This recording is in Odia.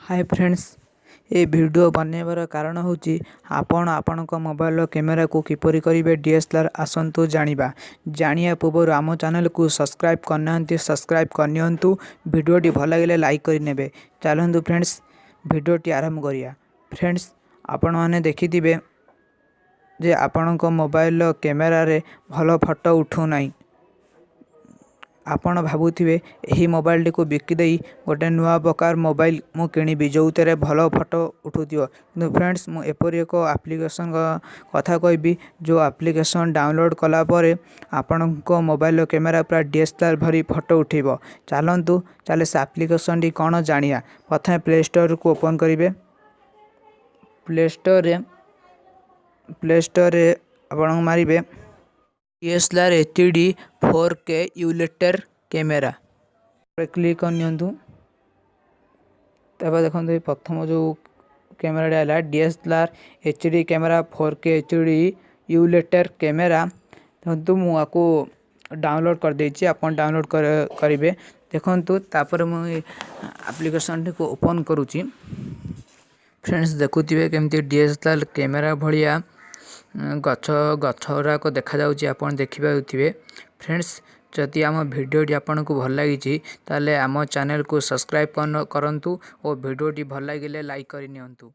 ହାଏ ଫ୍ରେଣ୍ଡସ୍, ଏ ଭିଡ଼ିଓ ବନେଇବାର କାରଣ ହେଉଛି ଆପଣ ଆପଣଙ୍କ ମୋବାଇଲର କ୍ୟାମେରାକୁ କିପରି କରିବେ DSLR। ଆସନ୍ତୁ ଜାଣିବା। ଜାଣିବା ପୂର୍ବରୁ ଆମ ଚ୍ୟାନେଲକୁ ସବସ୍କ୍ରାଇବ୍ କରିନାହାନ୍ତି, ସବସ୍କ୍ରାଇବ୍ କରିନିଅନ୍ତୁ। ଭିଡ଼ିଓଟି ଭଲ ଲାଗିଲେ ଲାଇକ୍ କରିନେବେ। ଚାଲନ୍ତୁ ଫ୍ରେଣ୍ଡସ୍, ଭିଡ଼ିଓଟି ଆରମ୍ଭ କରିବା। ଫ୍ରେଣ୍ଡସ୍, ଆପଣମାନେ ଦେଖିଥିବେ ଯେ ଆପଣଙ୍କ ମୋବାଇଲର କ୍ୟାମେରାରେ ଭଲ ଫଟୋ ଉଠୁନାହିଁ। ଆପଣ ଭାବୁଥିବେ, ଏହି ମୋବାଇଲଟିକୁ ବିକିଦେଇ ଗୋଟେ ନୂଆ ପ୍ରକାର ମୋବାଇଲ ମୁଁ କିଣିବି, ଯେଉଁଥିରେ ଭଲ ଫଟୋ ଉଠୁଥିବ। କିନ୍ତୁ ଫ୍ରେଣ୍ଡସ୍, ମୁଁ ଏପରି ଏକ ଆପ୍ଲିକେସନ୍ କଥା କହିବି, ଯେଉଁ ଆପ୍ଲିକେସନ୍ ଡାଉନଲୋଡ଼୍ କଲା ପରେ ଆପଣଙ୍କ ମୋବାଇଲର କ୍ୟାମେରା ପୁରା DSLR ଭଳି ଫଟୋ ଉଠିବ। ଚାଲନ୍ତୁ ଚାଲେ, ସେ ଆପ୍ଲିକେସନ୍ଟି କ'ଣ ଜାଣିବା। ପ୍ରଥମେ ପ୍ଲେ ଷ୍ଟୋରକୁ ଓପନ୍ କରିବେ। ପ୍ଲେ ଷ୍ଟୋରରେ ଆପଣ ମାରିବେ DSLR HD 4K emulator camera, click କରିନିଅନ୍ତୁ। ତାପରେ ଦେଖନ୍ତୁ, ଏଇ ପ୍ରଥମ ଯେଉଁ କ୍ୟାମେରାଟି ହେଲା DSLR HD camera 4K HD emulator camera। ଦେଖନ୍ତୁ, ମୁଁ ଆକୁ ଡାଉନଲୋଡ଼୍ କରିଦେଇଛି, ଆପଣ ଡାଉନଲୋଡ଼୍ କରିବେ। ଦେଖନ୍ତୁ, ତାପରେ ମୁଁ ଏ ଆପ୍ଲିକେସନ୍ଟିକୁ ଓପନ୍ କରୁଛି। ଫ୍ରେଣ୍ଡସ୍, ଦେଖୁଥିବେ କେମିତି DSLR camera ଭଳିଆ ଗଛ ଗୁଡ଼ାକ ଦେଖାଯାଉଛି, ଆପଣ ଦେଖିପାରୁଥିବେ। ଫ୍ରେଣ୍ଡସ୍, ଯଦି ଆମ ଭିଡ଼ିଓଟି ଆପଣଙ୍କୁ ଭଲ ଲାଗିଛି, ତାହେଲେ ଆମ ଚ୍ୟାନେଲକୁ ସବସ୍କ୍ରାଇବ୍ କରନ୍ତୁ ଓ ଭିଡ଼ିଓଟି ଭଲ ଲାଗିଲେ ଲାଇକ୍ କରିନିଅନ୍ତୁ।